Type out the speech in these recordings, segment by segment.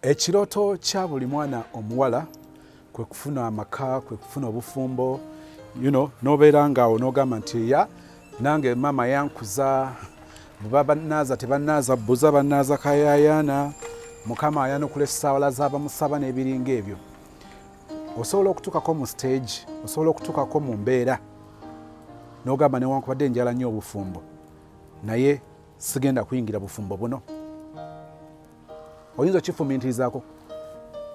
Ekirooto kya buli mwana omuwala kwe kufuna amaka, kwe kufuna obufumbo, nobeera ngaawo n'ogamba nti ya nange maama yankuza, bwe banaaza tebanaaza buza, banaaza kayayaana, Mukama ayanukula essawala z'abamusaba n'ebiringa ebyo. Osobola okutuukako mu stage, osobola okutuukako mu mbeera n'ogamba newankubadde njala nnyo obufumbo, naye sigenda kuyingira bufumbo buno. Oyinza okifumintirizaako.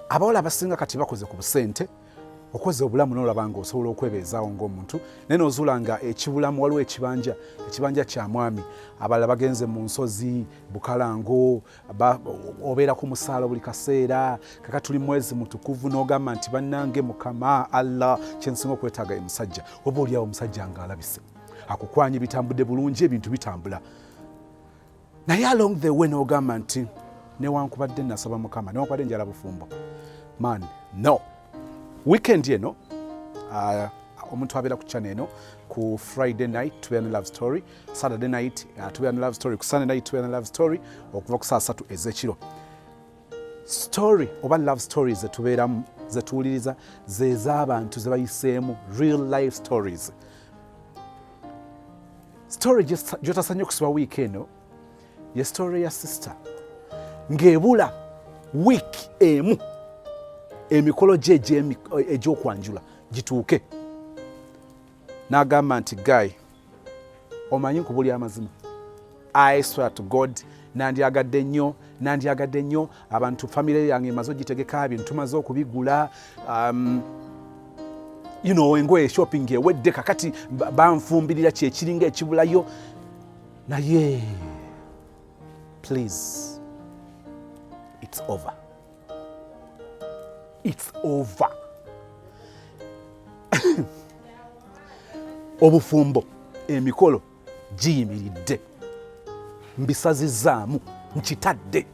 Abawala abasinga kati bakoze ku busente, okoze obulamu n'olaba nga osobola okwebeezaawo ng'omuntu, naye n'ozuula nga ekibulamu waliwo ekibanja, ekibanja kya mwami. Abalala bagenze mu nsozi Bukalango, obeera ku musaala buli kaseera. Kaka tuli mwezi mutukuvu n'ogamba nti bannange Mukama Allah, kyensinga okwetaaga ye musajja. Oba oliawo omusajja ng'alabise akukwanye, bitambudde bulungi, ebintu bitambula, naye along the way n'ogamba nti newankubadde nasaba Mukama, newankubadde njala bufumbo, man, no. Weekend eno omuntu abeera ku channel eno, ku Friday night tubeera ne love story, Saturday night tubeera ne love story, ku Sunday night tubeera ne love story okuva ku saa 3 ez'ekiro. Story oba love stories zetubeeramu, zetuwuliriza, zez'abantu zebayiseemu, real life stories. Story gyotasanye okusiba wiiki eno ye story ya sister ng'ebula wiiki emu emikolo gye egy'okwanjula gituuke, n'agamba nti guy, omanyi nkubuli amazima, I swear to God, nandyagadde nnyo, nandyagadde nnyo abantu, famire yange emaze ogitegeka, bintu tumaze okubigula, engoye shopping ewedde, kakati banfumbirira kyekiringa ekibulayo, naye please, it's over, it's over. Obufumbo emikolo giyimiridde, mbisazizaamu, nkitadde.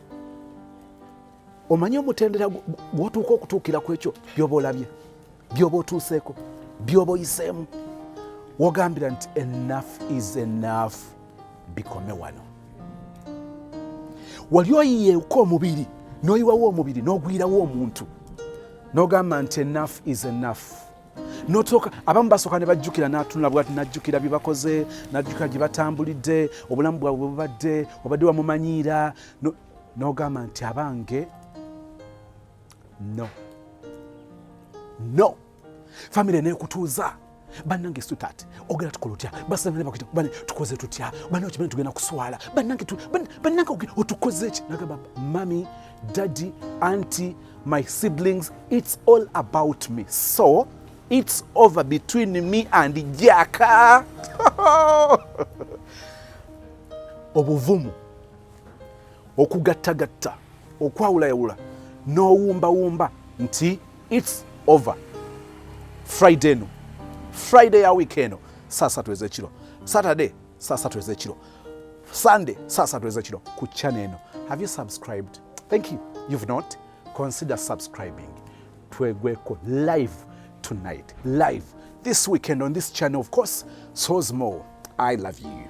Omanyi omutendera gwotuuka okutuukira ku ekyo, byoba olabye, byoba otuuseeko, byoba oyiseemu, wogambira nti enough is enough, bikome wano. Wali oyiyeeko omubiri n'oyiwawo omubiri n'ogwirawo omuntu n'ogamba nti enough is enough, notoka. Abamu basooka ne bajjukira, n'atunula bwati, n'ajjukira bye bakoze, n'ajjukira gye batambulidde, obulamu bwabwe bwe bubadde, obadde wamumanyiira, n'ogamba nti abange no, no. Famire nekutuuza, bannange sweetheart, ogenda tukola otya? Basanga bakuyita, bane tukoze tutya? Bannange okimanyi tugenda kuswala, bannange bannange otukoze ki? Nagamba mummy, daddy, auntie, my siblings, it's all about me, so it's over between me and Jaka. Obuvumu okugattagatta, okwawulayawula n'owumbawumba nti it's over. Friday eno, Friday ya week eno, saa 3 ez'ekiro, Saturday saa 3 ez'ekiro, Sunday saa 3 ez'ekiro ku channel eno. Have you subscribed? Thank you. You've not? Consider subscribing. Twegweko live tonight, live this weekend on this channel, of course. Sosmo, I love you.